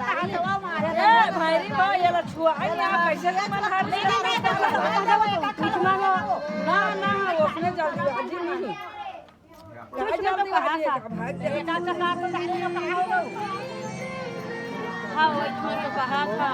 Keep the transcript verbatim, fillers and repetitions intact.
ए, भैरी बा, ये ला छुआ, ये ला कैसे तुमन हर दिन दुश्मन हो? ना, ना, वो अपने जल्दीबाजी नहीं। क्या जल्दीबाजी है? भाग जा। हाँ, वो इतना तो कहा था।